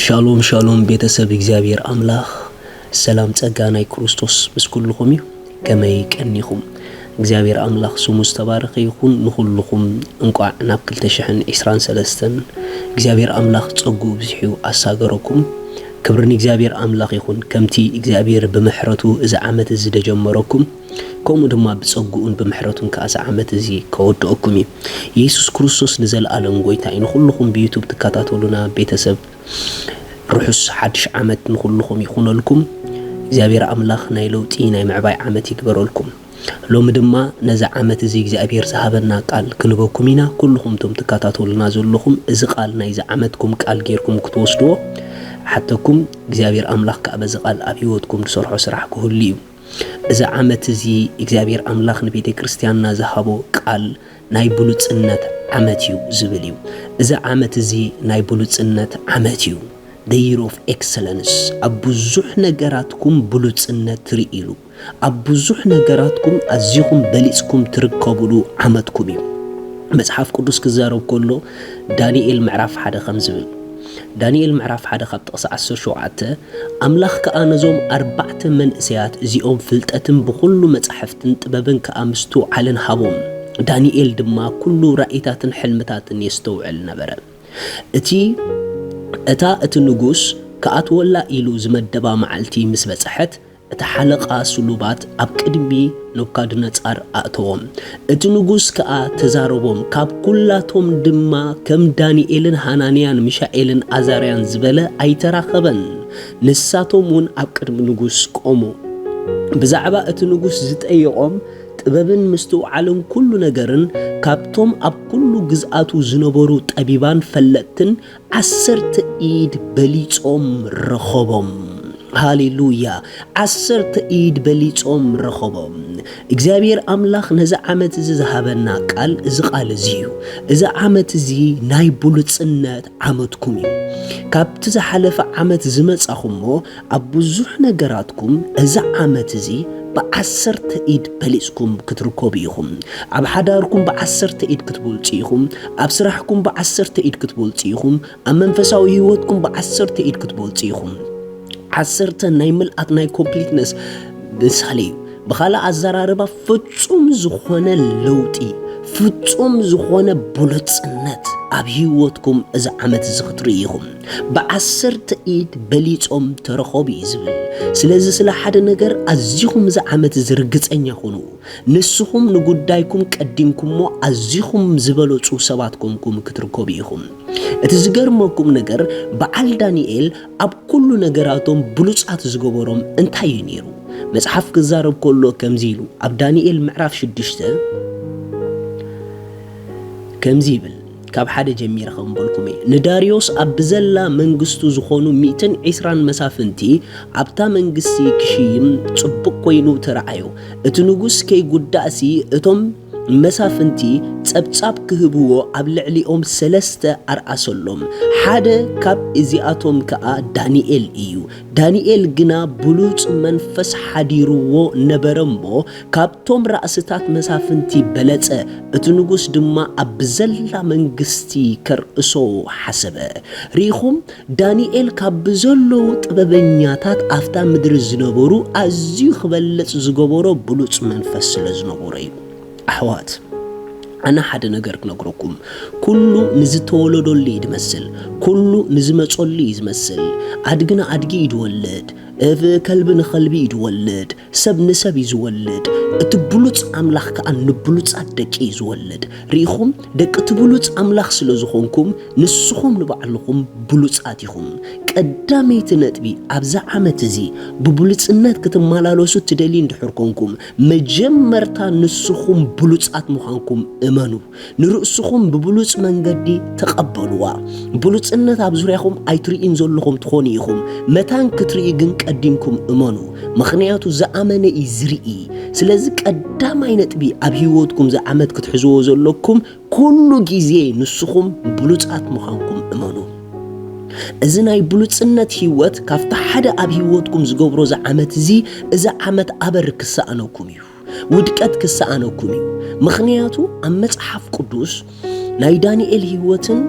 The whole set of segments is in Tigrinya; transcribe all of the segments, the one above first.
ሻሎም ሻሎም ቤተሰብ እግዚኣብሔር ኣምላኽ፣ ሰላም ጸጋ ናይ ክርስቶስ ምስ ኩልኹም እዩ። ከመይ ቀኒኹም? እግዚኣብሔር ኣምላኽ ስሙ ዝተባረኸ ይኹን። ንኹልኹም እንቋዕ ናብ ክልተ ሽሕን ዕስራን ሰለስተን እግዚኣብሔር ኣምላኽ ጸጉኡ ብዚሑ ኣሳገረኩም። ክብሪ ንእግዚኣብሔር ኣምላኽ ይኹን። ከምቲ እግዚኣብሔር ብምሕረቱ እዚ ዓመት እዚ ደጀመረኩም፣ ከምኡ ድማ ብጸጉኡን ብምሕረቱን ከኣ እዚ ዓመት እዚ ከወድኦኩም እዩ። የሱስ ክርስቶስ ንዘለኣለም ጎይታ እዩ። ንኹልኹም ብዩቱብ ትከታተሉና ቤተሰብ ርሑስ ሓድሽ ዓመት ንኹልኹም ይኹነልኩም። እግዚኣብሔር ኣምላኽ ናይ ለውጢ ናይ ምዕባይ ዓመት ይግበረልኩም። ሎሚ ድማ ነዚ ዓመት እዚ እግዚኣብሔር ዝሃበና ቃል ክንበኩም ኢና። ኩልኹም እቶም ትከታተሉና ዘለኹም እዚ ቃል ናይዚ ዓመትኩም ቃል ጌርኩም ክትወስድዎ ሓተኩም። እግዚኣብሔር ኣምላኽ ከኣ በዚ ቃል ኣብ ህይወትኩም ዝሰርሖ ስራሕ ክህሉ እዩ። እዚ ዓመት እዚ እግዚኣብሔር ኣምላኽ ንቤተ ክርስቲያንና ዝሃቦ ቃል ናይ ብሉጽነት ዓመት እዩ ዝብል እዩ። እዚ ዓመት እዚ ናይ ብሉጽነት ዓመት እዩ። The year of excellence። ኣብ ብዙሕ ነገራትኩም ብሉጽነት ትርእይሉ፣ ኣብ ብዙሕ ነገራትኩም ኣዚኹም በሊጽኩም ትርከብሉ ዓመትኩም እዩ። መጽሓፍ ቅዱስ ክዛረብ ከሎ ዳንኤል ምዕራፍ ሓደ ከም ዝብል፣ ዳንኤል ምዕራፍ ሓደ ካብ ጥቕሲ ዓሰርተ ሸውዓተ፣ ኣምላኽ ከኣ ነዞም ኣርባዕተ መንእሰያት እዚኦም ፍልጠትን ብኹሉ መጻሕፍትን ጥበብን ከኣ ምስትውዓልን ሃቦም። ዳንኤል ድማ ኩሉ ራእይታትን ሕልምታትን የስተውዕል ነበረ። እቲ፣ እታ እቲ ንጉስ ክኣትወላ ኢሉ ዝመደባ መዓልቲ ምስ በጽሐት፣ እቲ ሓለቓ ስሉባት ኣብ ቅድሚ ነቡካድነጻር ኣእተዎም። እቲ ንጉስ ከኣ ተዛረቦም፣ ካብ ኩላቶም ድማ ከም ዳንኤልን ሃናንያን ሚሻኤልን ኣዛርያን ዝበለ ኣይተራኸበን። ንሳቶም እውን ኣብ ቅድሚ ንጉስ ቆሙ። ብዛዕባ እቲ ንጉስ ዝጠየቖም ጥበብን ምስትውዓልን ኩሉ ነገርን ካብቶም ኣብ ኩሉ ግዝኣቱ ዝነበሩ ጠቢባን ፈለጥትን ዓሰርተ ኢድ በሊጾም ረኸቦም። ሃሌሉያ! ዓሰርተ ኢድ በሊጾም ረኸቦም። እግዚኣብሔር ኣምላኽ ነዚ ዓመት እዚ ዝሃበና ቃል፣ እዚ ቃል እዚ እዩ። እዚ ዓመት እዚ ናይ ብሉጽነት ዓመትኩም እዩ። ካብቲ ዝሓለፈ ዓመት ዝመጻኹሞ ኣብ ብዙሕ ነገራትኩም እዚ ዓመት እዚ ብዓሰርተ ኢድ በሊጽኩም ክትርከቡ ኢኹም። ኣብ ሓዳርኩም ብዓሰርተ ኢድ ክትበልጹ ኢኹም። ኣብ ስራሕኩም ብዓሰርተ ኢድ ክትበልጹ ኢኹም። ኣብ መንፈሳዊ ህይወትኩም ብዓሰርተ ኢድ ክትበልጹ ኢኹም። ዓሰርተ ናይ ምልኣት ናይ ኮምፕሊትነስ ምሳሌ እዩ። ብኻልእ ኣዘራርባ ፍጹም ዝኾነ ለውጢ፣ ፍጹም ዝኾነ ብሉጽነት ኣብ ህይወትኩም እዚ ዓመት እዚ ክትርእዩ ኢኹም። ብዓሰርተ ኢድ በሊጾም ተረኸቡ እዩ ዝብል። ስለዚ ስለ ሓደ ነገር ኣዚኹም እዚ ዓመት እዚ ርግጸኛ ኩኑ። ንስኹም ንጉዳይኩም ቀዲምኩሞ ኣዚኹም ዝበለጹ ሰባት ኮንኩም ክትርከቡ ኢኹም። እቲ ዝገርመኩም ነገር በዓል ዳንኤል ኣብ ኩሉ ነገራቶም ብሉጻት ዝገበሮም እንታይ እዩ ነይሩ? መጽሓፍ ክዛረብ ከሎ ከምዚ ኢሉ ኣብ ዳንኤል ምዕራፍ ሽዱሽተ ከምዚ ይብል፣ ካብ ሓደ ጀሚረ ከም በልኩም እየ። ንዳርዮስ ኣብ ብዘላ መንግስቱ ዝኾኑ ሚእትን ዕስራን መሳፍንቲ ኣብታ መንግስቲ ክሽይም ጽቡቕ ኮይኑ ተረኣዮ። እቲ ንጉስ ከይጉዳእሲ እቶም መሳፍንቲ ጸብጻብ ክህብዎ ኣብ ልዕሊኦም ሰለስተ ኣርኣሰሎም። ሓደ ካብ እዚኣቶም ከኣ ዳንኤል እዩ። ዳንኤል ግና ብሉጽ መንፈስ ሓዲርዎ ነበረ እሞ፣ ካብቶም ራእስታት መሳፍንቲ በለጸ። እቲ ንጉስ ድማ ኣብ ብዘላ መንግስቲ ከርእሶ ሓሰበ። ርኢኹም፣ ዳንኤል ካብ ብዘለዉ ጥበበኛታት ኣብታ ምድሪ ዝነበሩ ኣዝዩ ክበልጽ ዝገበሮ ብሉጽ መንፈስ ስለ ዝነበሮ እዩ። ኣሕዋት፣ ኣነ ሓደ ነገር ክነግረኩም። ኩሉ ንዝተወለደሉ እዩ ዝመስል። ኩሉ ንዝመጸሉ እዩ ዝመስል። ኣድጊ ንኣድጊ እዩ ዝወልድ። እብ-፣ ከልቢ ንኸልቢ እዩ ዝወልድ። ሰብ ንሰብ እዩ ዝወልድ። እቲ ብሉጽ ኣምላኽ ከኣ ንብሉጻት ደቂ እዩ ዝወልድ። ርኢኹም፣ ደቂ እቲ ብሉጽ ኣምላኽ ስለ ዝኾንኩም፣ ንስኹም ንባዕልኹም ብሉጻት ኢኹም። ቀዳመይቲ ነጥቢ፣ ኣብዚ ዓመት እዚ ብብሉጽነት ክትመላለሱ ትደልዩ እንድሕር ኮንኩም፣ መጀመርታ ንስኹም ብሉጻት ምዃንኩም እመኑ። ንርእስኹም ብብሉጽ መንገዲ ተቐበልዋ። ብሉጽነት ኣብ ዙርያኹም ኣይትርእዩን ዘለኹም ትኾኑ ኢኹም። መታን ክትርእዩ ግን ቀዲምኩም እመኑ። ምኽንያቱ ዝኣመነ እዩ ዝርኢ። ስለዚ ቀዳማይ ነጥቢ ኣብ ህይወትኩም እዚ ዓመት ክትሕዝዎ ዘለኩም፣ ኩሉ ግዜ ንስኹም ብሉጻት ምዃንኩም እመኑ። እዚ ናይ ብሉጽነት ህይወት ካብቲ ሓደ ኣብ ህይወትኩም ዝገብሮ እዚ ዓመት እዚ፣ እዚ ዓመት ኣበር ክሰኣነኩም እዩ። ውድቀት ክሰኣነኩም እዩ። ምኽንያቱ ኣብ መጽሓፍ ቅዱስ ናይ ዳንኤል ህይወትን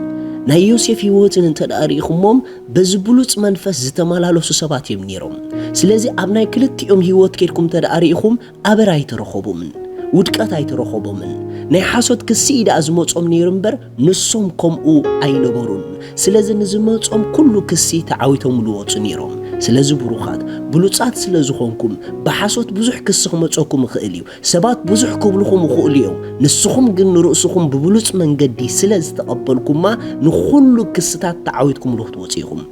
ናይ ዮሴፍ ህይወትን እንተ ደኣ ርኢኹሞም፣ በዚ ብሉጽ መንፈስ ዝተመላለሱ ሰባት እዮም ነይሮም። ስለዚ ኣብ ናይ ክልቲኦም ህይወት ኬድኩም እንተ ደኣ ርኢኹም፣ ኣበር ኣይተረኸቦምን፣ ውድቀት ኣይተረኸቦምን። ናይ ሓሶት ክሲ እዩ ደኣ ዝመጾም ነይሩ እምበር፣ ንሶም ከምኡ ኣይነበሩን። ስለዚ ንዝመጾም ኩሉ ክሲ ተዓዊቶም ዝወጹ ነይሮም። ስለዚ ብሩኻት፣ ብሉጻት ስለ ዝኾንኩም፣ ብሓሶት ብዙሕ ክሲ ክመጸኩም ይኽእል እዩ። ሰባት ብዙሕ ክብልኹም ይኽእሉ እዮም። ንስኹም ግን ንርእስኹም ብብሉጽ መንገዲ ስለ ዝተቐበልኩማ፣ ንኹሉ ክስታት ተዓዊትኩምሉ ክትወጹ ኢኹም።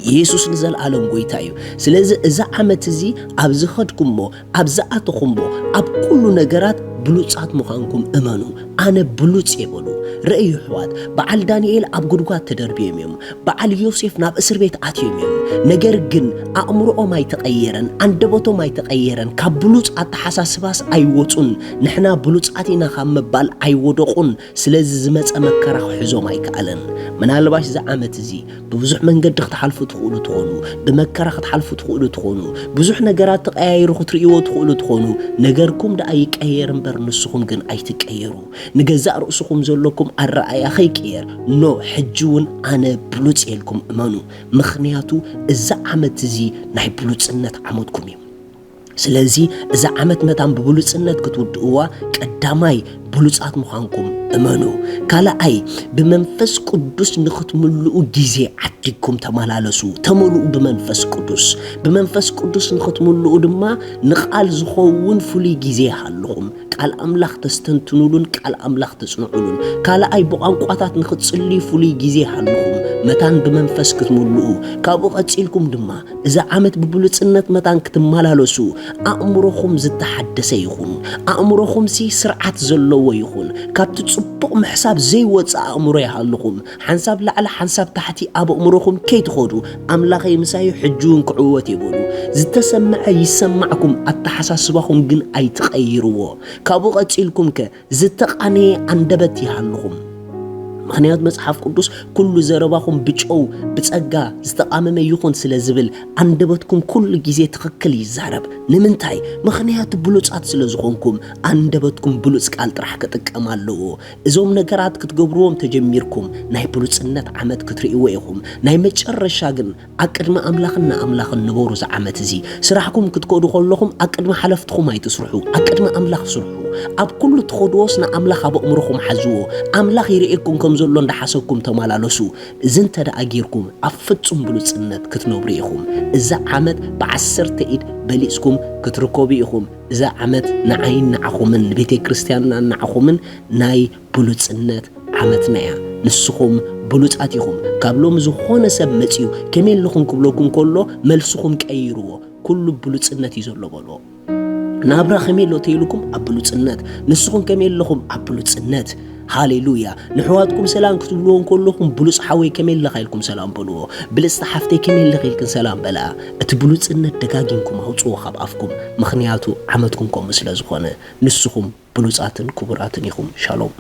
የሱስ ንዘለኣለም ጐይታ እዩ። ስለዚ እዚ ዓመት እዚ ኣብ ዝኸድኩሞ፣ ኣብ ዝኣተኹሞ፣ ኣብ ኩሉ ነገራት ብሉጻት ምዃንኩም እመኑ። ኣነ ብሉጽ እየ በሉ። ርእዩ ኣሕዋት፣ በዓል ዳንኤል ኣብ ጉድጓድ ተደርብዮም እዮም። በዓል ዮሴፍ ናብ እስር ቤት ኣትዮም እዮም። ነገር ግን ኣእምሮኦም ኣይተቐየረን፣ ኣንደበቶም ኣይተቐየረን፣ ካብ ብሉጽ ኣተሓሳስባስ ኣይወጹን። ንሕና ብሉጻት ኢና ካብ ምባል ኣይወደቑን። ስለዚ ዝመጸ መከራ ክሕዞም ኣይከኣለን። ምናልባሽ እዚ ዓመት እዚ ብብዙሕ መንገዲ ክትሓልፉ ትኽእሉ ትኾኑ፣ ብመከራ ክትሓልፉ ትኽእሉ ትኾኑ፣ ብዙሕ ነገራት ተቐያይሩ ክትርእይዎ ትኽእሉ ትኾኑ። ነገርኩም ደኣ ይቀየር እምበር ንስኹም ግን ኣይትቀየሩ። ንገዛእ ርእስኹም ዘለኩም ኣረኣእያ ከይቅየር፣ ኖ፣ ሕጂ እውን ኣነ ብሉጽ እየ ኢልኩም እመኑ። ምኽንያቱ እዚ ዓመት እዚ ናይ ብሉጽነት ዓመትኩም እዩ። ስለዚ እዛ ዓመት መታን ብብሉጽነት ክትውድእዋ ቀዳማይ ብሉጻት ምዃንኩም እመኑ። ካልኣይ ብመንፈስ ቅዱስ ንኽትምልኡ ግዜ ዓዲግኩም ተመላለሱ። ተመልኡ ብመንፈስ ቅዱስ። ብመንፈስ ቅዱስ ንኽትምልኡ ድማ ንቓል ዝኸውን ፍሉይ ግዜ ይሃልኹም። ቃል ኣምላኽ ተስተንትኑሉን ቃል ኣምላኽ ተጽንዑሉን። ካልኣይ ብቋንቋታት ንኽትጽልዩ ፍሉይ ግዜ ይሃልኹም። መታን ብመንፈስ ክትምልኡ። ካብኡ ቀጺልኩም ድማ እዛ ዓመት ብብሉጽነት መታን ክትመላለሱ ኣእምሮኹም ዝተሓደሰ ይኹን። ኣእምሮኹምሲ ስርዓት ዘለዎ ይኹን። ካብቲ ጽቡቕ ምሕሳብ ዘይወጽእ ኣእምሮ ይሃልኹም። ሓንሳብ ላዕሊ ሓንሳብ ታሕቲ ኣብ ኣእምሮኹም ከይትኸዱ፣ ኣምላኸይ ምሳይ ሕጂ እውን ክዕወት እየ በሉ። ዝተሰምዐ ይሰማዕኩም፣ ኣተሓሳስባኹም ግን ኣይትቐይርዎ። ካብኡ ቀጺልኩም ከ ዝተቓነየ ኣንደበት ይሃልኹም። ምኽንያቱ መጽሓፍ ቅዱስ ኩሉ ዘረባኹም ብጨው ብጸጋ ዝተቓመመ ይኹን ስለ ዝብል ኣንደበትኩም ኩሉ ግዜ ትኽክል ይዛረብ። ንምንታይ? ምኽንያቱ ብሉጻት ስለ ዝኾንኩም ኣንደበትኩም ብሉጽ ቃል ጥራሕ ክጥቀም ኣለዎ። እዞም ነገራት ክትገብርዎም ተጀሚርኩም ናይ ብሉጽነት ዓመት ክትርእይዎ ኢኹም። ናይ መጨረሻ ግን ኣብ ቅድሚ ኣምላኽን ንኣምላኽን ንበሩ እዚ ዓመት እዚ። ስራሕኩም ክትከዱ ከለኹም ኣብ ቅድሚ ሓለፍትኹም ኣይትስርሑ፣ ኣብ ቅድሚ ኣምላኽ ስርሑ። ኣብ ኩሉ ትኸድዎስ ንኣምላኽ ኣብ ኣእምሮኹም ሓዝዎ። ኣምላኽ ይርእየኩም ከም ዘሎ እንዳሓሰብኩም ተመላለሱ። እዚ እንተ ደኣ ጌርኩም ኣብ ፍጹም ብሉጽነት ክትነብሩ ኢኹም። እዛ ዓመት ብዓሰርተ ኢድ በሊጽኩም ክትርከቡ ኢኹም። እዛ ዓመት ንዓይን ንዓኹምን ንቤተ ክርስቲያንና ንዓኹምን ናይ ብሉጽነት ዓመትና እያ። ንስኹም ብሉጻት ኢኹም። ካብ ሎሚ ዝኾነ ሰብ መጺኡ ከመይ ኣለኹም ክብለኩም ከሎ መልስኹም ቀይርዎ። ኩሉ ብሉጽነት እዩ ዘሎ በልዎ። ናብራ ከመይ ኣሎ ተይልኩም ኣብ ብሉጽነት፣ ንስኹም ከመይ ኣለኹም ኣብ ብሉጽነት። ሃሌሉያ። ንሕዋትኩም ሰላም ክትብልዎ እንከለኹም ብሉጽ ሓወይ ከመይ ኣለኻ ኢልኩም ሰላም በልዎ። ብልጽቲ ሓፍተይ ከመይ ኣለኺ ኢልክን ሰላም በልኣ። እቲ ብሉጽነት ደጋጊምኩም ኣውጽዎ ካብ ኣፍኩም፣ ምኽንያቱ ዓመትኩም ከምኡ ስለ ዝኾነ። ንስኹም ብሉጻትን ክቡራትን ኢኹም። ሻሎም።